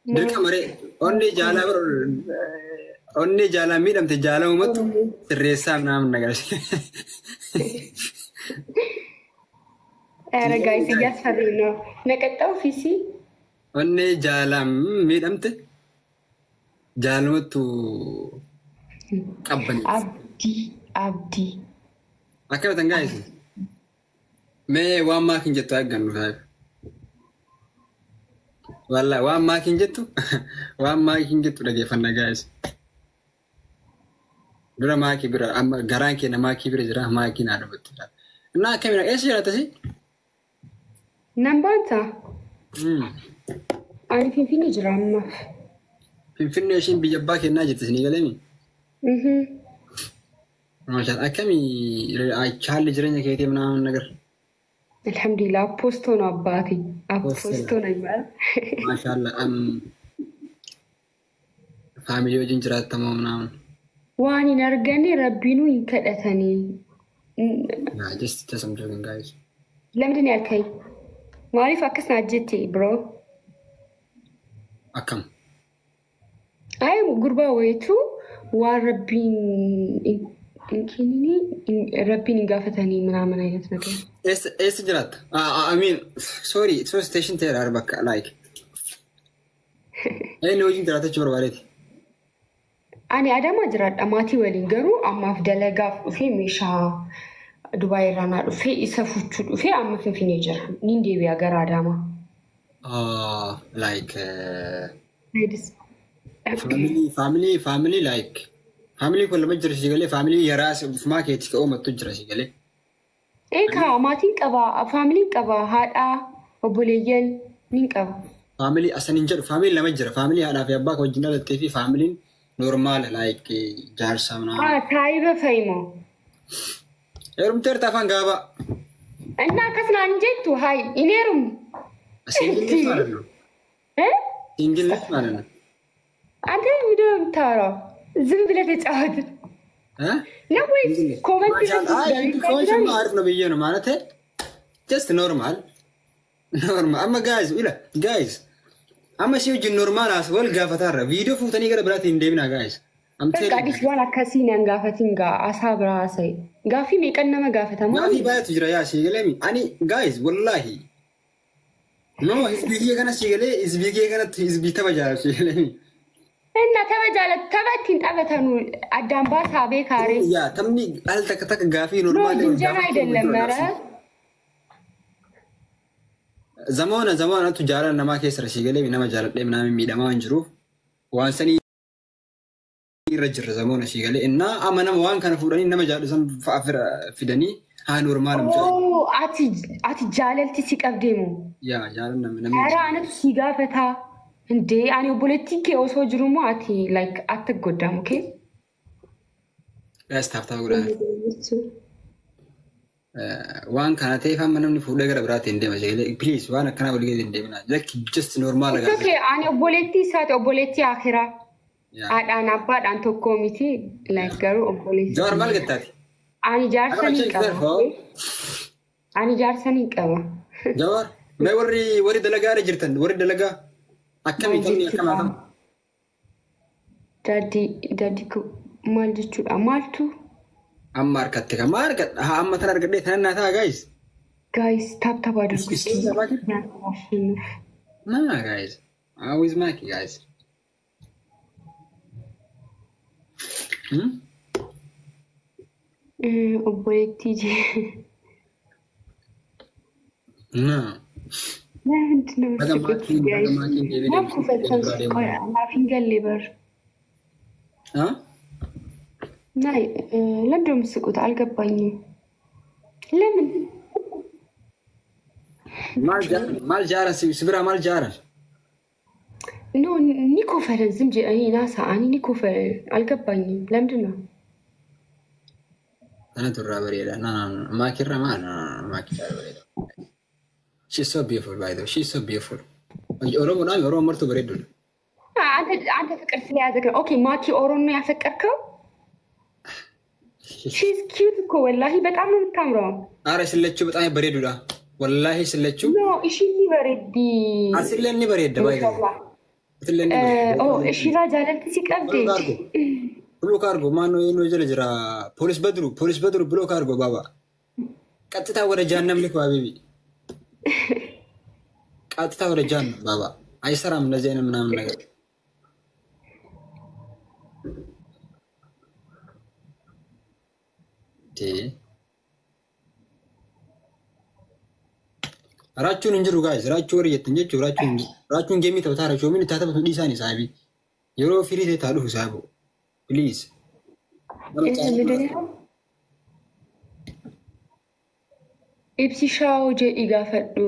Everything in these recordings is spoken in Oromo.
Dirqama ree onnee jaalaa bara onnee jaalaa miidhamte jaalamumatu sirreessaa ምናምን ነገር. ኧረ guys እያስፈሩኝ ነው። ነቀጣው ፊሲ Onnee jaalaan miidhamte jaalamatu qabbaneessa. Abdii Abdii. Akkamitti guys? Mee waan maakiin jettu eeggannu taa'e. Wallaahi waan maakiin jettu, waan maakiin jettu dhageeffanna guys. Dura maakii bira, amma garaan keenya maakii bira jira, maakiin haa dhufutti. Innaa akkamidha? Eessa jiraata si? Nan baanta. Ani Finfinnee jira ammaaf. Finfinnee ishiin biyya abbaa kennaa jirti isinii galeemi? Maashaa akkamii haalli jireenya keetii ምናምን ነገር? አልሐምዱሊላህ አፖስቶ ነው አባቴ። አፖስቶ ነው ይባላል። Maashaallah, family wajjin jiraattamoo ምናምን? Waan hin arganne rabbiinuu hin kadhatanii. Nah, just I'm joking, guys. ለምንድን ነው ያልከኝ? Maaliif akkas naa jette bro? Akkam? Ay gurbaa wayitu waan rabbiin hin kennine rabbiin hin gaafatanii ምናምን አይነት ነገር. Eessa jiraatta? I mean, sorry, so station ta'eera bakka like. Eenyu wajjin jiraata jechuu barbaadeeti? Ani Adaamaa jiraadha maatii waliin, garuu ammaaf dalagaaf dhufee meeshaa Dubaay irraa naa dhufee isa fuchuu dhufee amma Finfinnee jira. Nin deebi'a gara Adaamaa. Like family like family kun lama jira si galee, family yaraa ufumaa keetii ka uumattu jira si galee. Eegaa maatiin qaba, familyn qaba, haadha, obboleeyyan nin qaba. Family asan hin jedhu, family lama jira, family haadhaa fi abbaa ka wajjin dhalattee fi familyn normal like jaarsa ምናምን. Taayiba fa'imoo. Heerumteerta afaan gaabaa. እና akkas naan jettu hayi hin heerumne. Single ነሽ ማለት ነው። Single ነሽ ማለት ነው። አንተ ምንድን ነው የምታወራው? ዝም ብለህ ተጫወት ነው ወይስ comment? ከሆንሽማ አሪፍ ነው ብዬ ነው ማለት just normal normal. Amma guys, ila guys, amma si wajjin normal as wal gaafataarra viidiyoo fuutanii gara biraatti hin deebinaa guys. በቃ dis waan akkasii nan gaafatin gaa asaa biraa haasa'e. Gaaffii meeqan nama gaafatama? Gaafii baay'eetu jira yaa si galeemi. Ani guys, wallahi no hizbii kiyya kana si galee, hizbii kiyya kanatti hizbii tapha jaalatu si galeemi. እና tapha jaalatu, tapha ittiin taphatanu addaan baasaa beekaare. Yaa taphni al takka takka gaafii No normal ጅንጀና አይደለም ኧረ. Zamoona zamoonatu jaalala namaa keessa si galee, nama jaaladhee ምናምን miidhamaa waan jiruuf waan sanii irra jirra zamoona si galee. Innaa amma nama waan kana fuudhanii nama jaalatu san fa'a fidanii haa normal mucaa. Ati jaalalti si qabdee moo? Yaa jaalala namni. ኧረ anatu si gaafataa. እንዴ ani obboleettiin kee osoo jiru immoo ati like አትጎዳም okay? Guys, tap tap godhaa. Waan kana ta'eef amma namni fuudhee gara biraatti hin deema si galee. Please, waan akkanaa walii gadi hin deemina. Like just normal It's okay, ani obboleettii isaati, obboleettii akiraa. Haadhaan abbaadhaan tokko miti like garuu obboleettii. Jawar maal gattaati? Ani jaarsa ni qaba. Ani jaarsa ni qaba. Jawar mee warri dalagaa irra jirtan, warri dalagaa akkamii, taphni akkam haa ta'u? Daddy daddy maal jechuudha maaltu? Amma harkatti kan maal argadha? Haa amma tan argadhee tanan naa ta'a guys. Guys, tap tap አድርጉ። Nah guys. How is Maki, guys? Hmm? Obboleettii jee. Nah. ለምንድን ነው Baga የምትስቁት? maakiin baga maakiin deebii Maaf deebisee kufatan biraa deemu. ቆይ naaf hin galle bar. Huh? ናይ ለምንድን ነው የምትስቁት? አልገባኝም። ለምን? Maal jaaran maal jaaran si biraa maal jaaran? No ni kofalen ዝም jedhanii ናሳ ani ni kofalen አልገባኝም። ለምንድን ነው? Kanatu irraa bareeda. No, no, no. Maakirra maal? No, no, no. Maakirraa bareeda. She's so beautiful, by the way. She's so beautiful. Oromoodhaan Oromoo martuu bareedduudha. አንተ ፍቅር ስለያዘክ ነው። Okay ማኪ ኦሮን ነው ያፈቀርከው? She's cute እኮ ወላሂ በጣም ነው የምታምረው። Aara sillachuu በጣም bareedduudha. Wallaahi sillachuu. No ishii ni bareeddi. Asillee ni bareedda baay'ee. Atillee ni barta. Oh, ishiirraa jaalalti si qabde. Block argo. Block argo maannoo eenyu jala jira. Poolis Badru, Poolis Badru block argo baaba. ቀጥታ ወደ ጀሃነም ልክ ባቢቢ ቀጥታ ወደ ጀሃነም ባባ አይሰራም እንደዚህ አይነት ምናምን ነገር። Raachuun hin jiru guys. Raachuu warri jettan jechuun raachuun hin jiru. Raachuun geemii taphataa raachuu miini taphatu dhiisaan saabii. Yeroo firii ta'e taa dhufu saabo. Please. ምንድን ነው? Ibsishaa jedhi gaafadhu.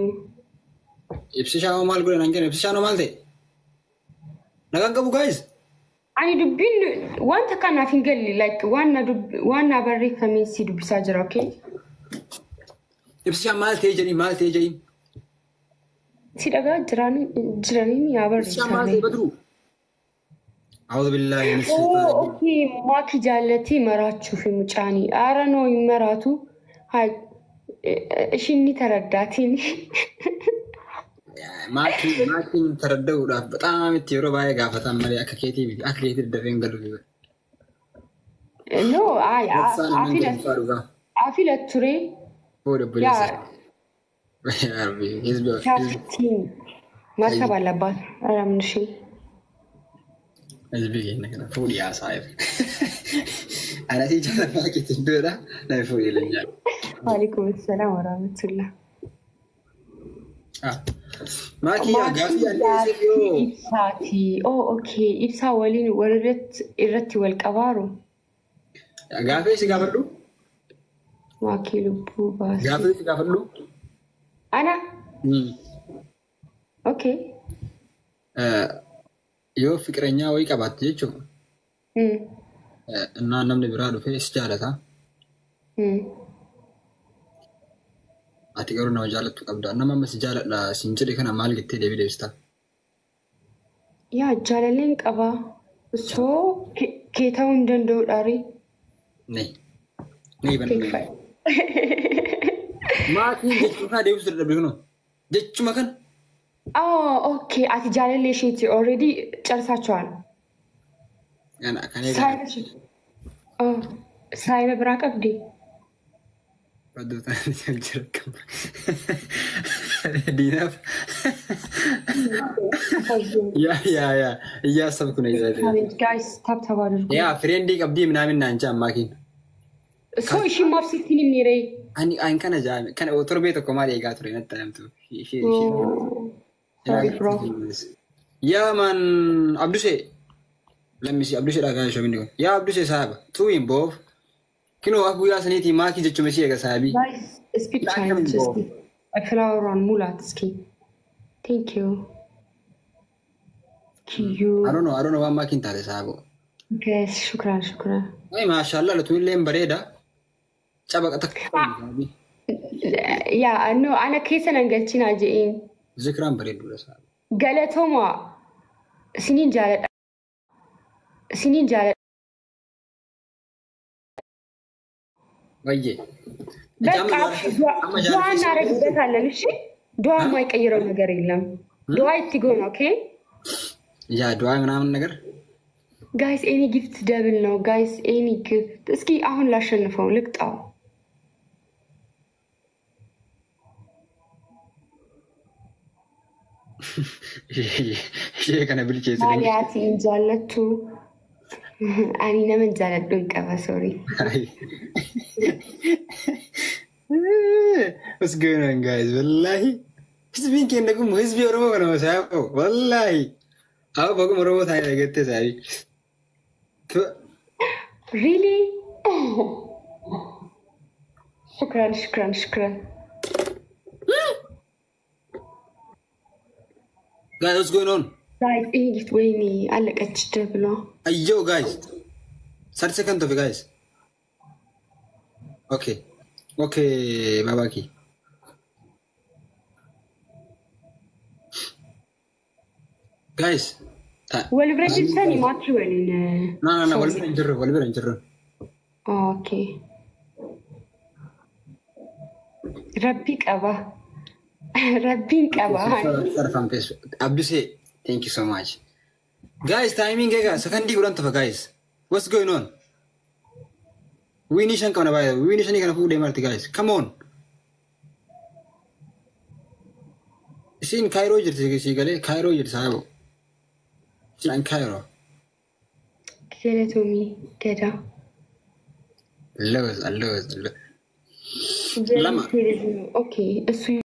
Ibsishaa maal godhan an jedhan ibsishaan maal ta'e? Nagaan qabu guys. Ani dubbiin wanta kanaaf hin galle, like waan na barreeffameen si dubbisaa jira, okay? Ibsishaan maal ta'e jedhi, maal ta'e jedhi. Si dhagaa jiraniin yaa Ibsishaan maal ta'e barreeffame. Badru? أعوذ بالله من Oh, الشيطان الرجيم. Okay, maaki jaallatee maraachuuf mucaanii. Aara noo hin maraatu. Haa, ishiin ni taraddaatiin. Maatiin taradda'uudhaaf በጣም itti yeroo baay'ee gaafatan malee akka keetii miti, akka keetii daddafee hin galu. No, ay, Obsaan hin afila galu dhugaa. afila ture. Booda obboleessa. Yaa Rabbi hizbi hizbi ታፍቲን ማሰብ አለባት። ኧረ ምን እሺ hizbi keenya kana fuudhii haasaa. Anasii jala maakiitiin duudha na fuudhii leenjaa. ዋሌኩም ሰላም ወራህመቱላህ። Maakii yaa gaafii Maatii adda yoo ibsaati. Oh, okay. Ibsaa waliin walirratti irratti wal qabaaru. Gaafii si gaafadhu. Maakii lubbuu baasii. Gaafii si gaafadhu. Ana? Okay. Yoo fiqiranyaa wayii qabaatte jechuudha. Innaa namni biraa dhufee si jaalata. Ati garuu nama jaalattu qabda. Nama amma si jaaladha siin jedhe kana maal jettee deebii deebista? Yaa jaalalleen qaba. Osoo kee ta'uu hin danda'uudhaari. Nee. Nee banna. Maatiin jechuu kana deebisuu dadhabde kunoo. Jechuma kana. Oh, okay. Ati jaalallee isheeti already ጨርሳችኋል። Kana kan eegalu. Oh, saayiba biraa qabdi. Badduu ta'anii jira qaba. Diinaaf. Yaa yaa yaa እያሰብኩ ነው ይዘህ Guys, tap tap አድርጉ። yaa friendii qabdii ምናምን naan jaa maakiin. So ishii maaf sitti hin miiree? Ani an kana jaame kana torbee tokko maal eegaa ture natti namtu. Sorry, bro. Yaa man Abdusee lammisi Abdusee dhagaa ishee kun. Yaa Abdusee saaba tuuyin boof kinoo akka guyyaa saniitii maakii jechuun ishee eega saabii. Guys, speed challenge እስኪ flower ሙላት እስኪ። Thank you. ኪዩ። I don't know waan maakiin taate saabo. Guys, shukran shukran. Ay maashaallah, latu illee bareeda. Cabaqa takka. Yaa no, ana keessa nan galchinaa je'een. Zikiraan bareedduudha saaba. Galatooma, siniin jaaladha. Siniin jaaladha. Wayyee. በቃ ዱዓ እናደርግበታለን። እሺ ዱዓ የማይቀይረው ነገር የለም። ዱዓ ይትጎን okay። yaa ዱዓ ምናምን ነገር። Guys, any gift double ነው። Guys, any gift እስኪ አሁን ላሸንፈው ልቅጣው። Ishee kana bilcheessu. Maali ati hin jaallattu? Ani nama hin jaalladhu hin qaba, sorry. What's going on, guys? Wallahi. Hizbiin keenya kun hizbii Oromoo kana saafo. Wallahi. Awa baguma Oromoo taa'ee dhageettee saabii. Really? Shukran shukran shukran. Guys, what's going on? Guys, ይሄ gift ወይኔ አለቀች double ዋ። Ayyo guys. 30 second of guys. Okay. Okay, Babaki. Guys. Wal bira jirtani maakii waliin? No, no, no, wal bira hin jirru, wal bira hin jirru. Okay. Rabbi qaba. Rabbiin qaba. Abdusee, thank you so much. Guys, timing egaa sakandii 10 tafa guys. What's going on? Winii 5 qabna baay'ee. Winii shanii kana fuudhee marti guys. Come on. Isiin Kaayiroo jirti sii galee Kaayiroo jirti saayiboo. Isiin Kaayiroo. Galatoomii Gadaa. Lewis, Lewis, Lewis. Lama. Okay, እሱ